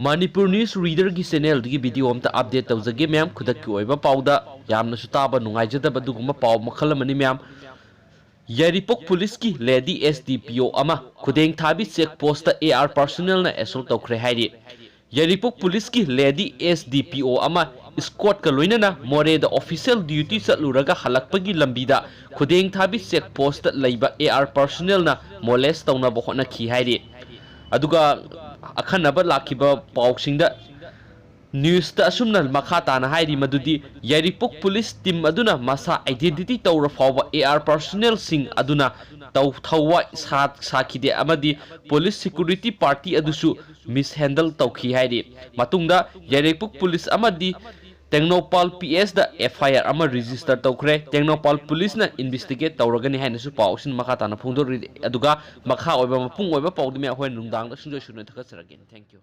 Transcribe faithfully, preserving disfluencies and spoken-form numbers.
Manipur news ꯔꯤꯗꯔꯒꯤ ꯆꯦꯅꯦꯜꯗꯒꯤ video ꯑꯝꯇ update ꯇꯧꯖꯒꯦ ꯃꯌꯥꯝ꯫ ꯈꯨꯗꯛꯀꯤ ꯑꯣꯏꯕ ꯄꯥꯎꯗ ꯌꯥꯝꯅꯁꯨ ꯇꯥꯕ ꯅꯨꯡꯉꯥꯏꯖꯗꯕ ꯑꯗꯨꯒꯨꯝꯕ ꯄꯥꯎ ꯃꯈꯜ ꯑꯃꯅꯤ ꯃꯌꯥꯝ꯫ ꯌꯥꯏꯔꯤꯄꯣꯛ ꯄꯨꯂꯤꯁꯀꯤ ꯂꯦꯗꯤ ꯑꯦꯁ ꯗꯤ ꯄꯤ ꯑꯣ ꯑꯃ ꯈꯨꯗꯦꯡꯊꯥꯕꯤ ꯆꯦꯛ ꯄꯣꯁꯇ ꯑꯦ ꯑꯥꯔ ꯄꯥꯔꯁꯣꯅꯦꯜꯅ ꯑꯦꯁꯣꯜ ꯇꯧꯈ꯭ꯔꯦ ꯍꯥꯏꯔꯤ꯫ ꯌꯥꯏꯔꯤꯄꯣꯛ ꯄꯨꯂꯤꯁꯀꯤ ꯂꯦꯗꯤ ꯑꯦꯁ ꯗꯤ ꯄꯤ ꯑꯣ ꯑꯃ ꯏꯁꯀꯣꯠꯀ ꯂꯣꯏꯅꯅ ꯃꯣꯔꯦꯗ ꯑꯣꯐꯤꯁꯤꯌꯦꯜ ꯗ꯭ꯌꯨꯇꯤ ꯆꯠꯂꯨꯔꯒ ꯍꯜꯂꯛꯄꯒꯤ ꯂꯝꯕꯤꯗ ꯈꯨꯗꯦꯡꯊꯥꯕꯤ ꯆꯦꯛ ꯄꯣꯁꯇ ꯂꯩꯕ ꯑꯦ ꯑꯥꯔ ꯄꯥꯔꯁꯣꯅꯦꯜꯅ ꯃꯣꯂꯦꯁ ꯇꯧꯅꯕ ꯍꯣꯠꯅꯈꯤ ꯍꯥꯏꯔꯤ꯫ ꯑꯗꯨꯒ ꯑꯈꯟꯅꯕ ꯂꯥꯛꯈꯤꯕ ꯄꯥꯎꯁꯤꯡꯗ ꯅ꯭ꯌꯨꯁꯇ ꯑꯁꯨꯝꯅ ꯃꯈꯥ ꯇꯥꯅ ꯍꯥꯏꯔꯤ ꯃꯗꯨꯗꯤ, ꯌꯥꯏꯔꯤꯄꯣꯛ ꯄꯨꯂꯤꯁ ꯇꯤꯝ ꯑꯗꯨꯅ ꯃꯁꯥ ꯑꯥꯏꯗꯦꯟꯇꯤꯇꯤ ꯇꯧꯔ ꯐꯥꯎꯕ ꯑꯦ ꯑꯥꯔ ꯄꯥꯔꯁꯣꯅꯦꯜꯁꯤꯡ ꯑꯗꯨꯅ ꯇꯧ-, ꯊꯋꯥꯏ ꯁꯥ-, ꯁꯥꯈꯤꯗꯦ ꯑꯃꯗꯤ ꯄꯨꯂꯤꯁ ꯁꯦꯀ꯭ꯌꯨꯔꯤꯇꯤ ꯄꯥꯔꯇꯤ ꯑꯗꯨꯁꯨ ꯃꯤꯁꯍꯦꯟꯗꯜ ꯇꯧꯈꯤ ꯍꯥꯏꯔꯤ꯫ ꯃꯇꯨꯡꯗ ꯌꯥꯏꯔꯤꯄꯣꯛ ꯄꯨꯂꯤꯁ ꯑꯃꯗꯤ ꯇꯦꯡꯅꯧꯄꯥꯜ ꯄꯤ ꯑꯦꯁꯇ ꯑꯦꯐ ꯑꯥꯏ ꯑꯥꯔ ꯑꯃ ꯔꯦꯖꯤꯁꯇꯔ ꯇꯧꯈ꯭ꯔꯦ꯫ ꯇꯦꯡꯅꯧꯄꯥꯜ ꯄꯨꯂꯤꯁꯅ ꯏꯟꯚꯦꯁꯇꯤꯒꯦꯠ ꯇꯧꯔꯒꯅꯤ ꯍꯥꯏꯅꯁꯨ ꯄꯥꯎ ꯑꯁꯤꯅ ꯃꯈꯥ ꯇꯥꯅ ꯐꯣꯡꯗꯣꯔꯛꯂꯤ꯫ ꯑꯗꯨꯒ ꯃꯈꯥ ꯑꯣꯏꯕ ꯃꯄꯨꯡ ꯑꯣꯏꯕ ꯄꯥꯎꯗꯤ ꯃꯌꯥꯝ ꯍꯣꯔꯦꯟ ꯅꯨꯡꯗꯥꯡꯗ ꯁꯨꯡꯁꯣꯏ ꯁꯣꯏꯗꯅ ꯊꯥꯒꯠꯆꯔꯛꯀꯦ꯫ Thank you꯫